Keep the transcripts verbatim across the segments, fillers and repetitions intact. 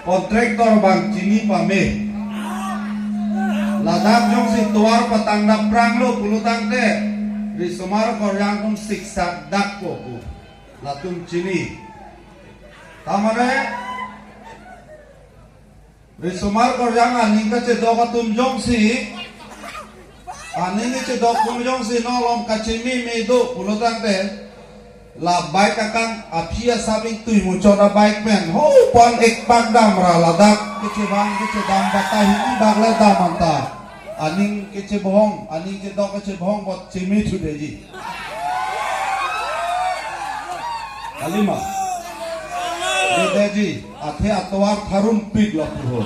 Contractor abang chini pame. Ladak jongsi tovar patang dap pranglo pulo tangte, Risomar Korjang atum siksak dak ko pu. Latum chini. Tamare, Risomar Korjang aning kachedok atum jongsi, aning kachedok atum jongsi nolom kacheme me do pulo tangte, la bike akang aphi asap ingtui muchot a bike pen ho pan ekpak damra ladak kachevang kachedam batai hini bak le dam anta. Aning kachebohong, aning chedok kachebohong bot cheme thudeji. Kalima. Thudeji, athe atovar tharumpik lapu ho.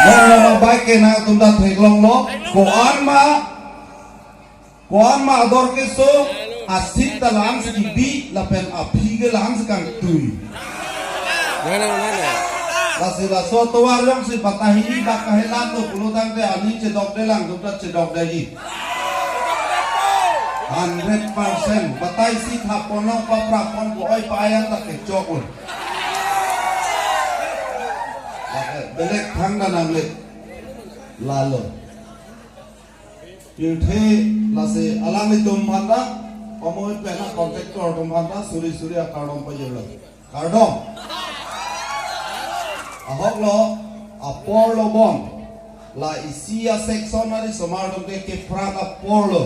Nongloma bike ke nangtum ta theklonglo, ko-an ma, ko-an ma ador keso, asit ta la-an si kibi, lapen aphi ke la-an si kangtui. Nana, nana. Lasi laso tovar jongsi batai hini bak kahelan lo pulo tangte aning chedokde, langduk ta chedokdeji. Hundred percent. Batai si thap ponlong paprap pon ko-oi pa-ayan ta kechok un. Lake belek thang da nangle. Lalo. Pirthe lasi alanglitum aphanta, pamoi pena contractor atum aphanta, suri suri akardom pajirlo. Kardom. Ahok lo, apor lo bon. La isi a-section ari somar atum ke keprat apor lo.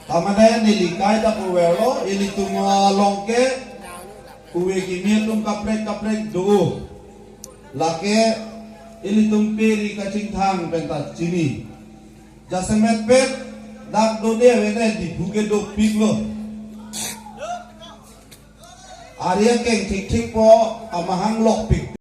Tamane neli kai ta puver lo, ilitum along ke, puve kimi atum kaprek kaprek do. Lake, ilitum peri kachingthang penta chini. Jasemet pet, dak dode avene Diphu ke dopik lo. Ari akeng thikthik po amahang lokpik.